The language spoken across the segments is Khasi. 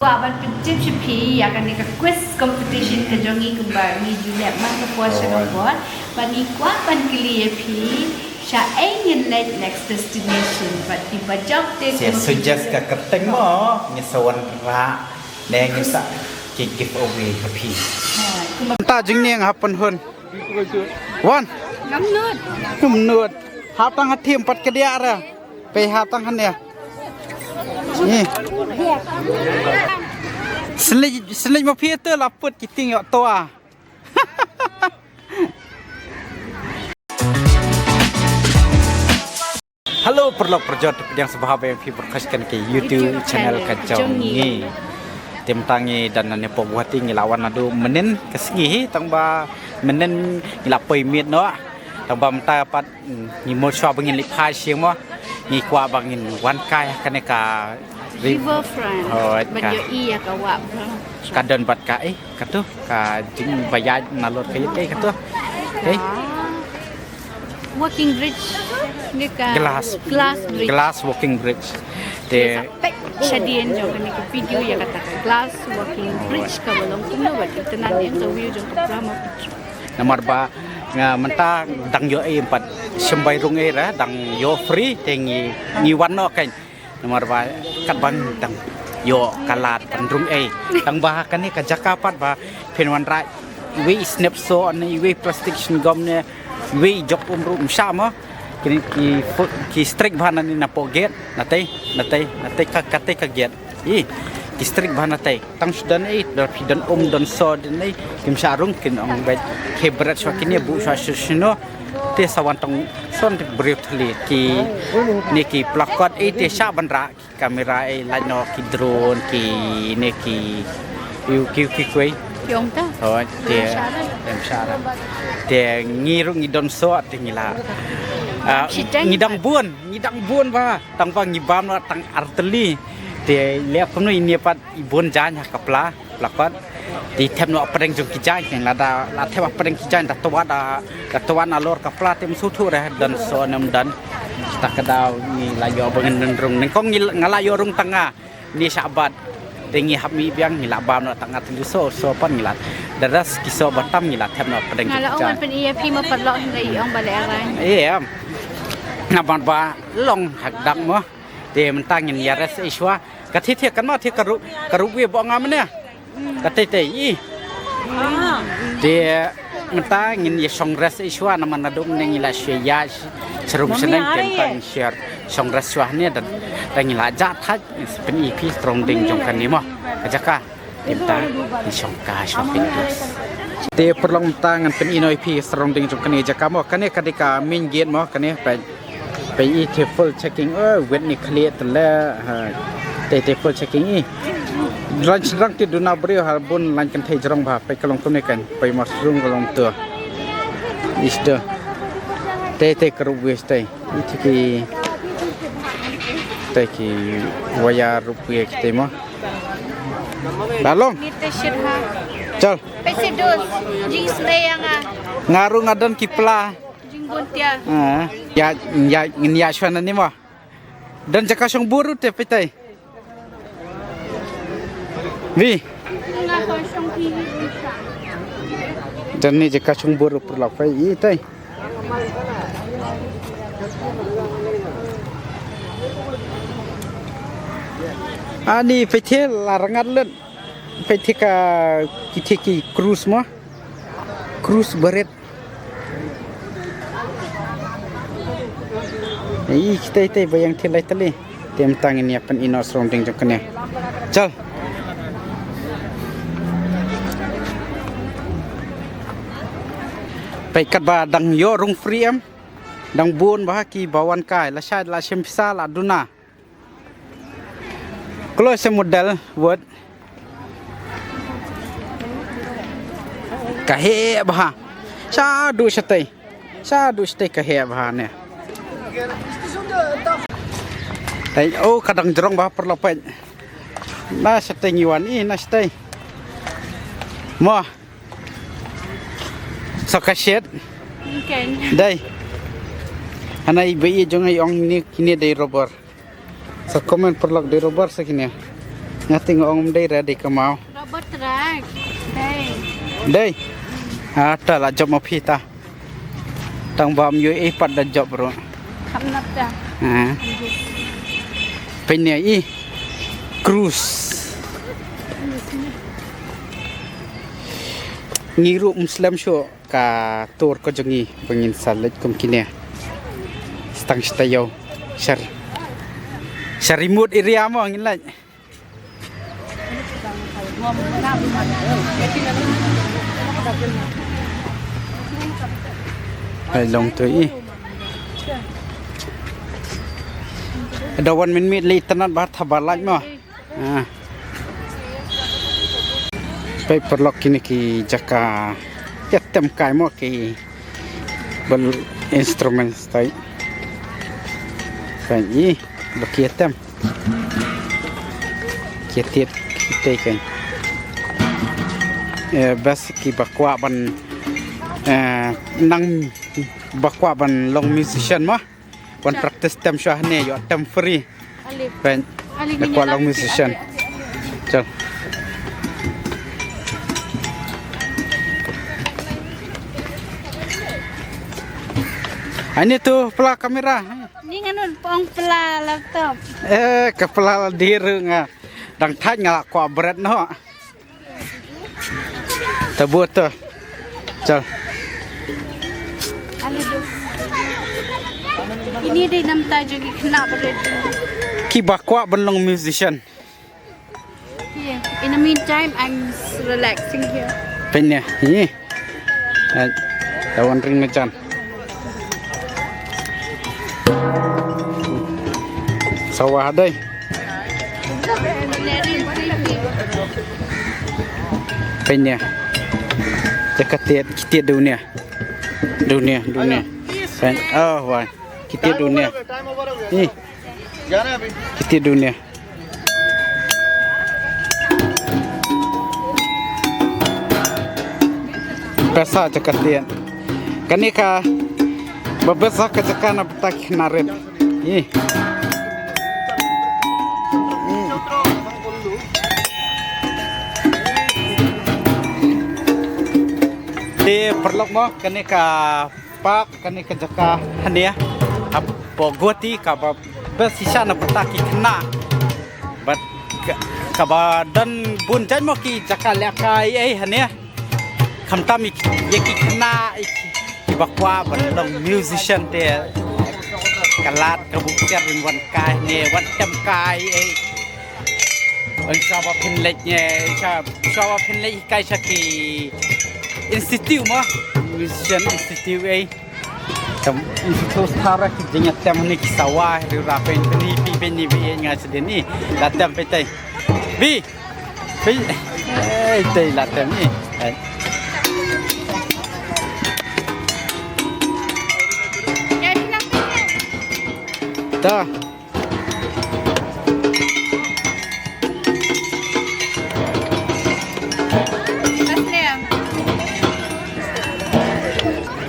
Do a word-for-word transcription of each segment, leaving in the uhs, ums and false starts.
Kwah ban pyntip sha phi ïa kane ka quiz competition ka jong ngi kumba ngi ju leh man ka por sha ka por. Ba ngi kwah ban kylli ïa phi sha ei ngin leit next destination. Bad kiba jop te. Suggest ka kyrteng mo, ngi sa wanrah ne ngi sa ki giveaway ha phi. Kumba ta jingniang ha pynhun. Wan. Ngam nud. Ngam nud. Hap tang ha thim pat ka dia ra. Pei hap tang ha ne. Ni. Slik slik ma phi te la put ki ting ïoh toa. Hello paralok parajor, pdiang sngewbha ba ïa phi pyrkhat kan ki YouTube channel ka jong ngi. Te mynta ngi don na ne pok Guwahati, ngi la wan naduh mynnin ka sngi hi, tang ba mynnin ngi la poi miet noh. Tang ba mynta pat ngi mut shuwa ba ngin leit phai sha mo, ngi kwah ba ngin wan kai kane ka riverfront. Ka don bad ka, eh, katu ka jingbaïaid nalor ka ïeit, eh, katu. Walking bridge. Ni ka glass bridge. Glass walking bridge. Te pek shadien jong kane ka video ïa kata ka glass walking bridge kaba long kumno bad kata ngan ïa ka view jong ka Brahmaputra. Namar ba nga mynta dang ïoh ei pat symbai rung ei ra, dang ïoh free te ngi, ngi wan noh kan. Namar ba katba dang ïoh ka lad ban rung ei. Tang ba kane ka jaka pat ba phin wanrah iwei i snep soh ne iwei plastik chewing gum ne iwei i jok um ruh ym shah mo. Ki, ki, ki strict bha nangne napoh gate, natei, natei, natei ka, katei ka gate. I, ki strict bha natei. Tang shu don ei, don phi don um, don soh, don ei, kim shah rung, kin ong beit khie bret shuwa kine, buh shuwa shu shino. Te sa wan tang son te briew thli kine ki placard ei te shah ban rah ki camera ei, lait noh ki drone kine ki ïu ki ki kwei. Ki ong ta. Oh, te em shara. Te ngi ruh ngi don soh te ngi la. Ah, ngi dang bun, ngi dang bun ba. Tang ba ngi bam noh tang artylli. Te leh kumno ine pat i bun jaiñ ha ka pla, placard. Te thep noh pdeng jong ki jaiñ, lada la thep pdeng ki jaiñ da twa da, da twa nalor ka pla te ym sngewthuh re don soh ne ym don. Ta ka daw ngi la ïoh ba ngin rung. Nyngkong ngi la, nga la ïoh rung tang nga. Ni shah bat. Te ngi hap mih biang ngi la bam noh tang nga tylli soh, soh pat ngi la. Da ras ki soh ba tam ngi la thep noh pdeng jong ki jaiñ. Nga la ong ban pyn-i ïa phi ma paralok hynrei i ong ba leh rang. Ïa. Namar ba long hakdak mo. Te mynta ngin ïa rest ei shuwa. Ka thie thie kan ma thie ka ruh, ka ruh wei ba nga mynne. Ka tei tei i. Te mynta ngin ïa shong rest ei shuwa namar naduh mynne ngi la shu ïa sharum shaneng te mynta ngin shu shong rest shuwa hangne da, da ngi la jah thait pyn-i phi surrounding jong kane mo. Ka jaka. Te mynta ngi shong kai shuwa pyn-i. Te paralok mynta ngan pyn-i noh ïa phi surrounding jong kane jaka mo. Kane ka dei ka main gate mo kane peit. Peit i te full checking, eh, wet ni khlieh te leh, ha. Te te full checking i. Lain shynrang te duna briew ha bun lain kynthei jrong bha, peit ka long kumne kan, peit mushroom ka long to. Isto. Te te ka ruh wei te. I te ki, te ki waya ruh wei ki te mo. Balong. Ni te shit ha. Chal. Peit se dos. Jing smei ïa nga. Nga ruh nga don ki pla. Jingbun tia. Ah, ïa, ïa, ngin ïa shwa na ni mo. Don jaka shong bor ruh te peit tai. Wi. Don ni jaka shong bor ruh paralok peit i tai. Ani peit te la rangat lut. Peit te ka ki te ki cruise mo. Cruise barit. Ei, kita ita ba ïeng thylli thylli. Te mynta ngin ïa pyn-i noh surrounding jong kane. Chal. Peit katba dang ïoh rung free em. Dang bun bha ki ba wan kai, la shai la shim pisa la duna. Kloi se model wot. Ka heh bha. Shaduh shatei. Shaduh shatei ka heh bha ne. Ei, oh, ka dang jrong bha paralok peit. Na shatei ngi wan i, na shatei. Mo. Sa ka shet. Dei. Hana i ba i jong i ong ni kine dei rubber. Sa comment paralok dei rubber sa kine. Nga te nga ong ym dei ready ka maw. Robot truck. Dei. Dei. Ah, ta la jop ma phi ta. Tang ba ym ïohi pat da jop ruh. Kham nap ta. Ah. Pynïa i. Cruise. Ngi ruh ym slem shuh ka tour ka jong ngi ba ngin sa leit kum kine. Stang shata ïew. Shar. Shar remote area mo ngin leit. Ai long tu i. Da wan min mit li tanat ba tha ba lait mo. Ah. Peit paralok kine ki jaka ïatem kai mo ki bel instruments tai. Peit i ba ki ïatem. Ki ïatied ki tei kan. Eh, bas ki ba kwah ban, eh, nang ba kwah ban long musician mo. Wan practice tem shuwa hangne, ïoh tem free. Peit. Ba kwah long musician. Chal. Ani tu pela kamera. Ni ngan wan pong pela laptop. Eh, ka pela la dir nga. Dang thait nga la kwah bret noh. Tabu to. Chal. Ini dei namta jong ki khynnah ba red. Ki ba kwah ban long musician. Yeah. In the meantime, I'm s- relaxing here. Peit ne. Hi. Ai. Tawan ring na jan. Sawah dei. Peit ne. Jaka tied, ki tied dunia. Dunia, dunia. Peit. Oh, wah. Ki tied dunia. Hi. Ki tied dunia. Besa jaka tied. Kane ka ba besa ka jaka na bynta ki khynnah rit. Ih. Te paralok mo kane ka park kane ka jaka hangne hapoh Guwahati kaba best shisha na bynta ki khynnah. Bad ka- kaba don bun jait mo ki jaka lehkai ei hangne. Khamtam ïa ki khynnah kiba kwah ban long musician te ka lad ka buh kiar wan kai hangne wan tem kai ei. Wan sha ba phin leit ne sha sha ba phin leit kai sha ki institute mo. Musician institute ei. Kam institute thara ki jingïatem ne ki sawa ri ra pen ni pi pen ni bi nga sdin ni. La tem pe tai. Bi. Bi. Ei tai la tem ni. Ei. Ta.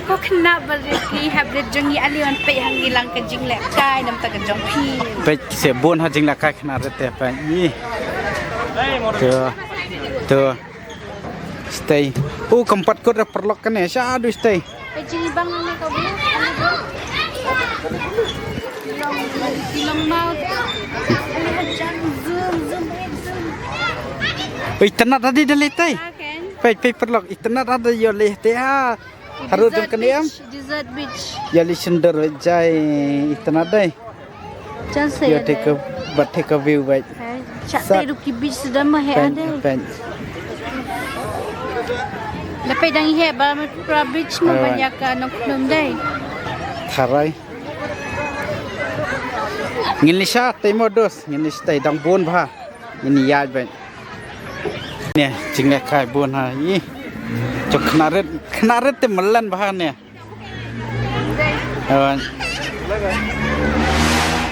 Ko khynnah ba rit ki hap rit jong ngi, ale wan peit ha ngi lang ka jinglehkai namar ka jong phi. Peit se bun ha jinglehkai khynnah rit te peit ni. Tu. Tu. Stay. U kam pat kut da paralok kane sha du stay. Ka jingbang ne ka bu. Long, long mouth. Zoom, zoom in, zoom. Ui, tynat hadi da lei tai. Peit, peit paralok, i tynat hadi ïa lei te ha. Harud jong kane am. Dessert beach. Ïa lei sendar jai i tynat dai. Jan se ïa te ka bat te ka view bai. Chat te ruki beach sudah mah he ade. Pen. Dapat dang he Brahmaputra beach mah banyak ka nongkhnum dai. Tharai. Ngin lisa te modus ngin lisa te dang bun bha. Ngin ïaid bai. Ne jinglehkai bun ha i. Chok khynnah rit khynnah rit te mlan bha ne. Awan.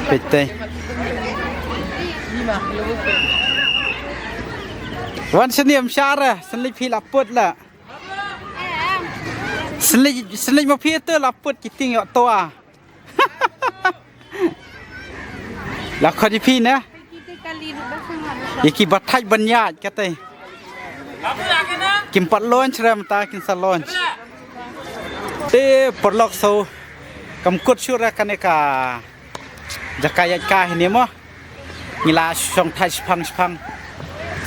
Peit tai. Wan sini am shara, sini phi laput la. Sini sini ma phi tu laput kiting yok toa. La khot ïa phi ne. Ïa ki ba thait ban ïaid kata. Kim pat launch re mynta kin sa launch. Te paralok, so kam kut shuh re kane ka jaka ïaid ka hini mo. Ngi la shong thait shipang shipang.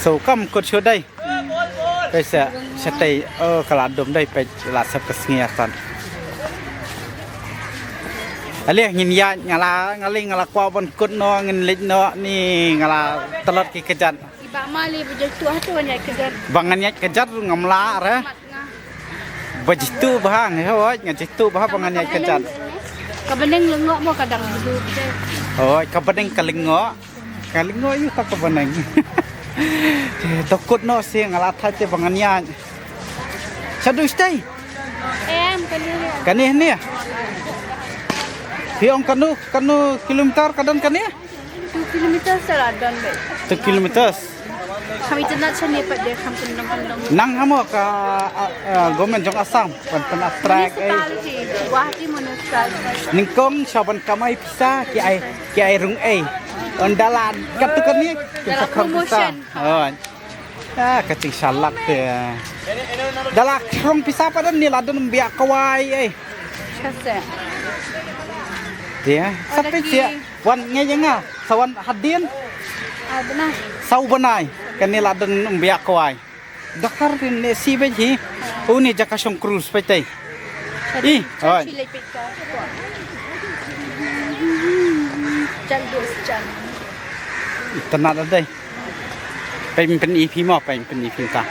So kam kut shuh dei. Te sa shatei, oh, ka la dum dei, peit la sep ka sngi atan. Ale ngin ïaid, nga la, nga la, nga la kwah ban kut noh, ngin leit noh ni, nga la tlot ki kjat. Iba mali ba jatuh tu wan ïaid kjat. Ba ngan ïaid kjat ngam lah re. Mat nga. Ba jitu ba hang, hoi, nga jitu ba ba ngan ïaid kjat. Ka bneng lyngngoh mo ka dang duh. Hoi, ka bneng ka lyngngoh. Ka lyngngoh ïa ka, ka bneng. To kut noh shi, nga la thait te ba ngan ïaid. Shaduh shatei. Em, kane. Kane ne. Phi ong kano, kano kilometer ka don kane? Two kilometers sa la don beit. Two kilometers. Kham itynnad shane pat de, kham kyndong kyndong. Nang ha mo ka, ah, ah, government jong Assam, pyn, pyn attract ei. Municipality, Guwahati Municipality. Nyngkong sha ban kamai pisa ki ai, ki ai rung ei. Ynda la katto katne ki sa kham pisa. Oh. Ah, ka jingshalak te. Da la khrong pisa pat ne la don ym biang kawei ei. Sha se. Te, sa peit te. Wan ngeit ïa nga, sa wan hadien. Ah, bnai. Saw bnai. Kane la don ym biang kawei. Dakar ne shi beit hi. Une jaka shong cruise peit te. Ih, oi. Itynnad dei. Peit pyn-i phi mo, peit pyn-i phi ta.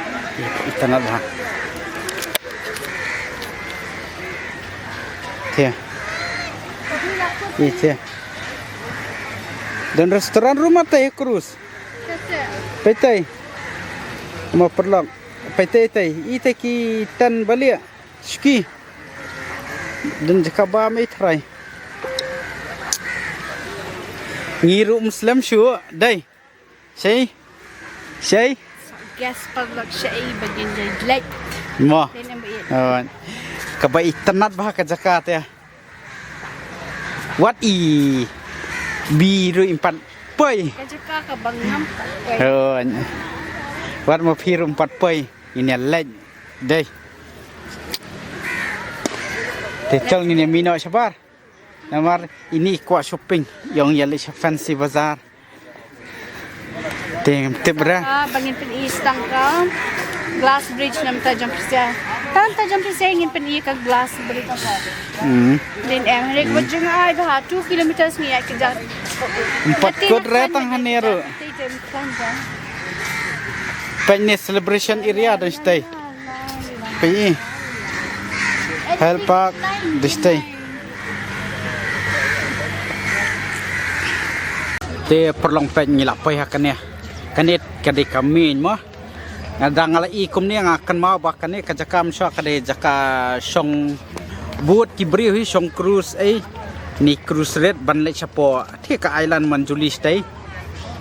Itynnad ha. Te. Ite. Don restaurant ruh ma te cruise. Peit te. Mo paralok. Peit te te. Ite ki tent ba lieh. Shuki. Don jaka bam ei trai. Ngi ruh ym slem shuh dei. Shei. Shei. Guess paralok, shei ba ngin ïa leit. Mo. Leit em ba ïa. Oh. Kaba itynnad bha ka jaka te. Wat i bi ruh im pat poi. Ka jaka kaba ngam pat poi. Oh. Wat mo phi ruh im pat poi. Ngin ïa leit. Dei. Te chal ngin ïa mih noh shabar. Namar ini i kwah shopping, i ong ïa leit sha Fancy Bazaar. Te ngam tip re. Ah, ba ngin pyni tang ka glass bridge na bynta jong phi sha. Tang bynta jong phi sha ngin pyni ka glass bridge. Hmm. Dei em, hynrei ka jong ai ba two kilometers ngi ïaid kjat. Em pat kut re tang hangne ruh. Peit ne celebration area dang shatei. Peit. Hal Park dang shatei. Te paralok, peit ngi la poi ha kane. Kane ka dei ka main mo. Nga dang la i kumne nga kynmaw ba kane ka jaka mynshwa ka dei jaka shong boat ki briew hi, shong cruise ei. Ni cruise rit ban leit shapoh te ka island Manjuli shatei.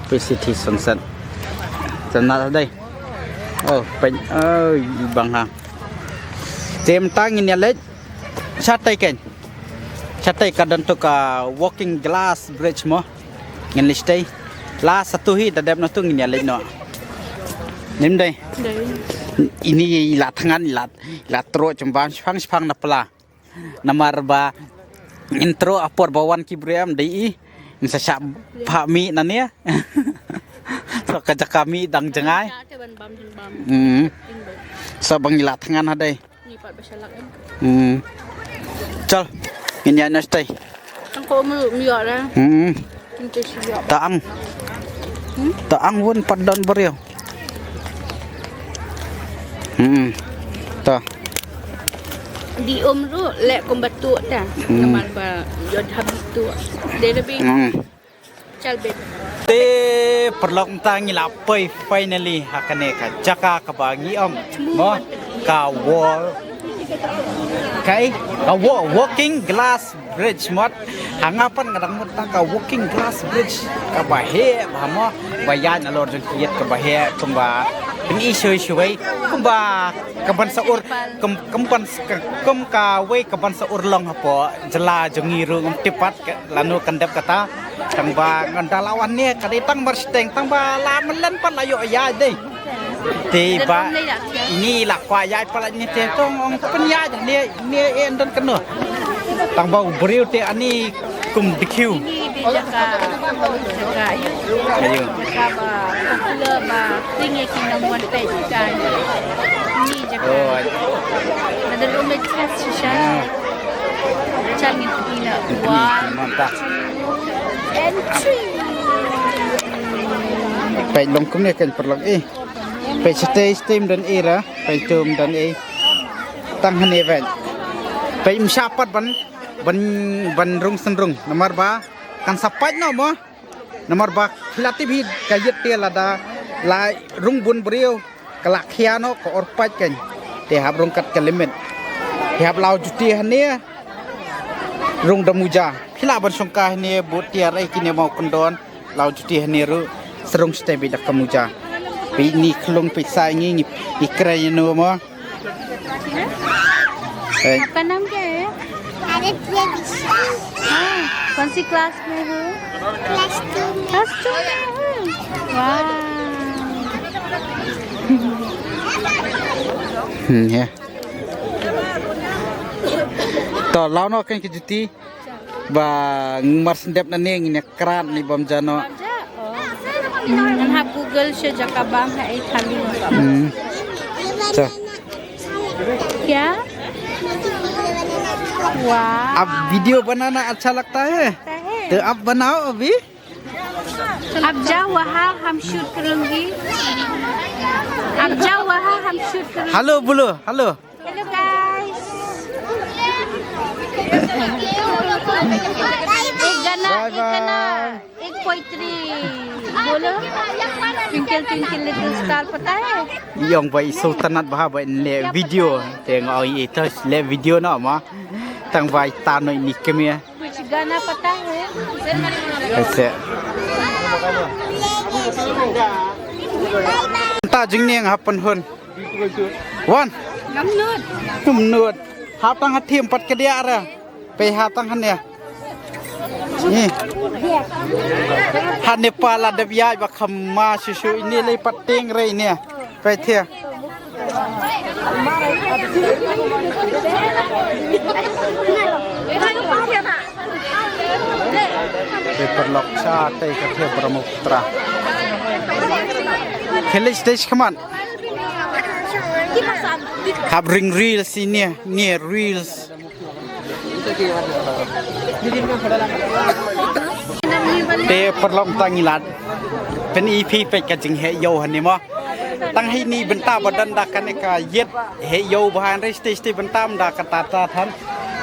Peit shatei sunset. Tang na dei. Oh, peit, oh, i bang ha. Te mynta ngin ïa leit shatei kein. Shatei ka don tu ka walking glass bridge mo. Ngin leit shatei. La satu hi da dep na tu ngin ïa leit noh. Nym dei. Dei. Ini i la thngan i la, i la troh jong bam shipang shipang na pla. Namar ba ngin troh ha por ba wan ki briew em dei i. Ngin sa shah phah mih na ne. So ka jaka mih dang jngai. Shah te ban bam jong bam. Hmm. Ting dei. So ba ngi la thngan ha dei. Ni pat ba shalak em. Hmm. Chal. Ngin ïa na shatei. Tang ko mu mi ïa ra. Hmm. Tang ko shi ïa. Ta ang. Hmm? Ta ang won pat don briew. Hmm. Ta. Di um ruh leh kumba tu ta. Hmm. Namar ba ïoh habit tu. Dei la bing. Hmm. Chal bit. Te paralok, mynta ngi la poi finally ha kane ka jaka kaba ngi ong mo ka wall. Kai ka wa-, walking glass bridge mo. Ha nga pat nga dang mut tang ka walking glass bridge kaba heh bha mo, ba ïaid nalor jong ki ïit kaba heh kumba Ngi shuh shuh wei kumba ka ban sa ur kum kum ban sa- kum kawei ka ban sa ur long hapoh jylla jong ngi ruh ngam tip pat ka- lano kan dep kata. Tang ba ngan da la wan ne ka dei tang mar siteng tang ba la melen pat la ïoh ïa dei. Te ba ini la kwah ïa pat la ne te tong ong pynïa ne ne en don kano. Tang ba u briew te ani kum dikhiu. Ini di jaka jaka ayu. Ayu. Jaka ba popular ba ting ïa ki nang wan peit kita. Ini jaka. Oh, ayu. Nadal um le chance shisha. Chan ngi pina. One, two, and three. Peit long kumne kan paralok eh. Peit stay stay don eh ra. Peit tum don eh. Tang hane peit. Peit mshapat ban ban ban rung sen rung namar ba kan sa pait no mo. Namar ba phi la tip hi ka ïit te lada la rung bun briew ka la khia no ka or pait kan. Te hap rung kat ka limit. Te hap law juti hane rung da muja. Phi la ban shongka hane bud tiar ai kine mau kendon. Law juti hane ru serung step da ka muja. Pi ni khlung pi sa ngi ngi ikra ino mo. आपका नाम क्या है? आदित्य विश्वास। हाँ, कौन सी क्लास में हो? क्लास टू में। क्लास टू में हो? वाह। Hmm, ya. To law no kan ki juti. Ba ngmar sendep na ne ngin krat ni bam jano. Ngan hap Google sha jaka bam ha ei thali. Hmm. Cha. क्या? वाह। अब वीडियो बनाना अच्छा लगता है? तो आप बनाओ अभी। अब जाओ वहाँ हम शूट करूँगी। अब जाओ वहाँ हम शूट करूँगी। हेलो बोलो, हेलो। Hello guys. एक गाना, एक गाना, एक पोइट्री बोलो। Twinkle twinkle little star पता है? Yong ba isu tanat ba ba in le video. Teng oi itu le video no ma. Tang ba itano ini kemia. कुछ गाना पता है? Ese. Ta jingniang happen hun. Wan. Ngamnut. Ngamnut. Hap tang hatim pat kedia ra. Pe hap tang hanya. Ni. Hanya pala dep ya ba khama susu ini le pat ting re ini. Pe thia. Te paralok sa te ka thia Brahmaputra. Khelish te shkaman. Hap ring reels ini, ni reels. Te paralok tang ilad. Pen ipi pe ka jing he yo hani mo. Tang hi ni benta badan da kane ka yet he yo bahan re sti sti benta da ka tata than.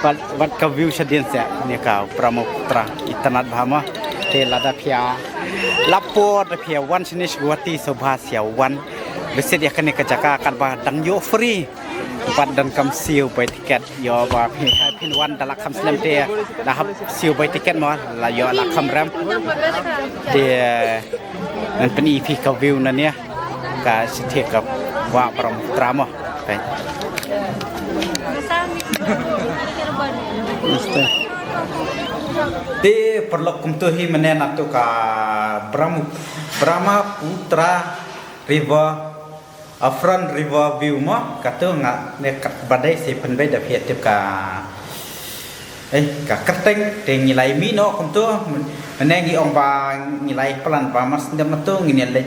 Wat wat ka view shadien se ne ka Brahmaputra itanat bha ma. Te lada phia lapor da phia wan sini Guwahati so bha sia wan. Besit ya kane ka jaka kat ba dang yo free. Pat dan kam siu bai tiket yo ba phi hai phin wan da la kham slem te da hap siu bai tiket mo la yo la kham rem te nan pen ipi ka view na ne ka sithe ka wa Brahmaputra mo. Pe. Te paralok kumto hi mane na to ka Brahma Brahmaputra River Afran River View mo kato nga ne kat badai se pen bai da phi tip ka eh ka kerteng te ngi lai mi no kumto ne ngi ong ba ngi lai plan ba mas ndem to ngi ne le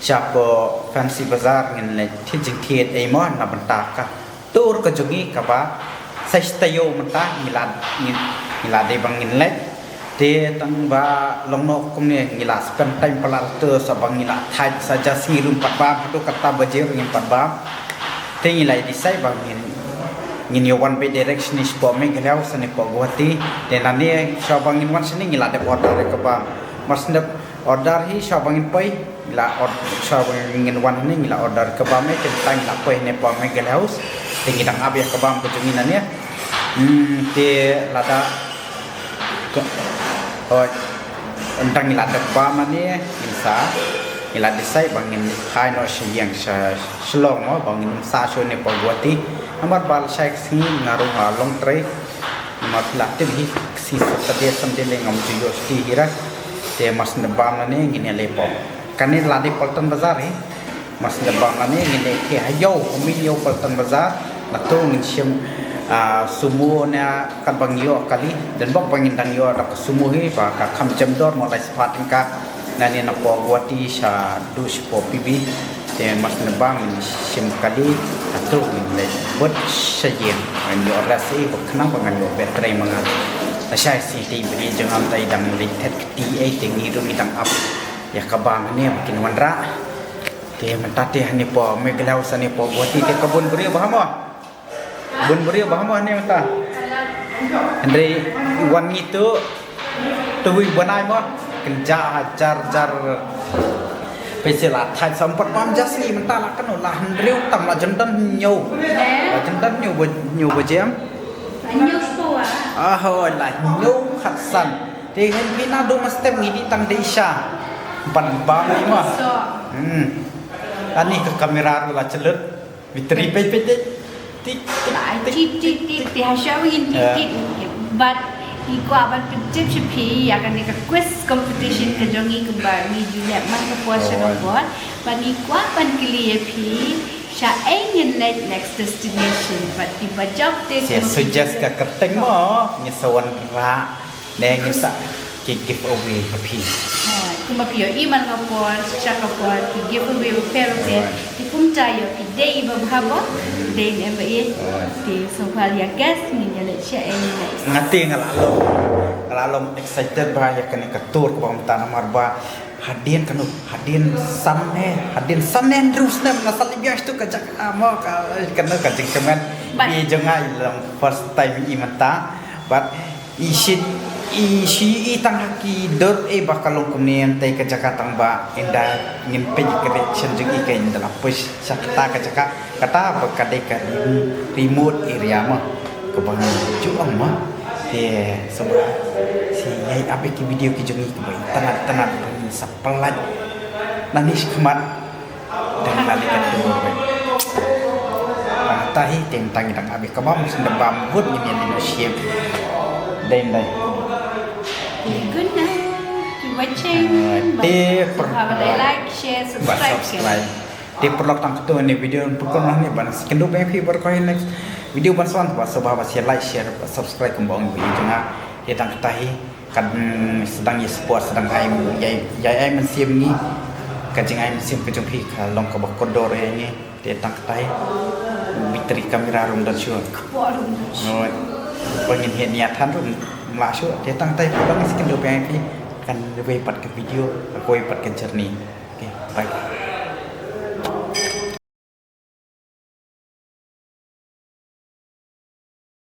chapo Fancy Bazaar ngi ne thi jing thi ei mo na benta ka tur ka jong ngi ka ba sa sta yo menta ngi la ngi la dei bang ngi le. Te tang ba long no kumne ngi la spend time palat te sa ba ngi la thait sa ja sngi rum pat bam haduh kata baje rum pat bam. Te ngi la decide ba ngin ngin ïa wan beit direct shane shapoh Meghalaya sane shapoh Guwahati. Te nane sa ba ngin wan shane ngi la dep order ka bam. Mar shen dep order hi sa ba ngin poi. Ngi la or sa ba ngin wan hangne ngi la order ka bam eh, te mynta ngi la poi hangne pa Meghalaya House. Te ngi dang ap ïa ka bam ka jong ngi nangne. Hmm, te lada ka, oh, mynta ngi la dep bam hangne ngin sa Ngi la decide ba ngin phai noh sha ïing sha Shillong mo, ba ngin ym sah shuh ne hapoh Guwahati. Namar ba lashai ka sngi nga rung ha long trei. Namar phi la tip hi ka sngi Saturday Sunday lei ngam ju ïoh shuti hi ra. Te mar shu bam lane ngin ïaleh hapoh. Kane la dei Paltan Bazar hi. Mar shu bam lane ngin ïaleh ha ïew, ym ïew Paltan Bazar. Nangta ngin shim, ah, sumo ne katba ngi ïoh kali. Don bok ba ngin dang ïoh da ka sumo hi ba ka kham jem dor mo, lai spah tyngka. Nane napoh Guwahati shaduh shapoh P B. Te mar shu bam ngin shim kali, nangta ngin leit bud sha ïing. Ngan ïoh rest ei ba khnang ba ngan ïoh beh trei ma nga. Lashai sngi te i briew jong nga mynta i dang leit thet kti ei, te ngi ruh ngi dang ap ïa ka bam hangne ba kin wanrah. Te mynta te hangne hapoh Meghalaya, hangne hapoh Guwahati te ka bun briew bha mo. Bun briew bha mo hangne mynta. Hynrei wan ngi tu, tu wi ban ai mo. Kynjah hajar jar. Phi sa la thait sa ym pat bam ja sngi mynta la kano la hynriew tam la jan don hynñiew. La jan don hynñiew ba, hynñiew ba jem. Hynñiew spah. Ah, hooid, la hynñiew khatsan. Te hynrei phi naduh mynstep ngi dei tang dei sha. Ym pat bam ei mo. Hmm. Ani ka kamera ruh la chlut. Battery peit peit peit. Tik tik tik tik tik tik. Te hashwa ngin tik tik. But ngi kwah ban pyntip sha phi ïa kane ka quiz competition ka jong ngi kumba ngi ju leh man ka por sha ka por. But ngi kwah ban kylli ïa phi shaei ngin leit next destination. But phi ba jop te. Sa suggest ka kyrteng mo, ngi sa wanrah. Ne ngin sa ki giveaway ha phi. Kumba phi ïohi man ka por sha ka por ki giveaway bapher bapher. Ki kumta ïoh phi dei ba bha bha. Dei ne em ba ïeit. Te sngewbha ïa guess ngin ïa leit sha ei next. Nga te nga la long, nga la long excited bha ïa kane ka tour kaba mynta namar ba hadien kano, hadien san ne, hadien san ne hynriew snem nga sa leit biang sha tu ka jaka mo, ka kano ka jingkmen. Ba i jong nga i long first time i mynta. But i shit, i shi i tang ha ki dur ei ba ka long kumne, ïa tei ka jaka tang ba ynda ngin peit ka reaction jong i ka ynda la peit sha kata ka jaka, kata ba ka dei ka rem-, remote area mo, kaba ngi ju ong mo. Te sngewbha sa ïai ap ïa ki video ki jong i kaba itynnad itynnad ba ngin sa pynlait nangne shakhmat. Dang la dei ka dur. Tang tahi teng tang dang abi ka bam sendebam hut ngin ïa lino shim. Dei dei. Good night. Keep watching. Te per- Like, share, subscribe. Te paralok tang katto ne video pukon ne ban sa ïakynduh bad phi baroh ha next video ban sa wan, bad sngewbha ba sa like, share bad subscribe kumba ong i jong nga. Te tang tahi. Kan, mm, sdang ïa support, sdang ai, ïa, ïa ai mynsiem ngi. Ka jingai mynsiem ka jong phi ka long kaba kordor ïa ngi. Te tang katai. Battery kamera ruh ym don shuh. Kpoh ruh ym don shuh. Ba ngin heh nia than ruh ym lah shuh. Te tang katai, phi ba ngi sa ïakynduh biang ïa phi. Kan wei pat ka video, wei pat ka journey. Okay, bye.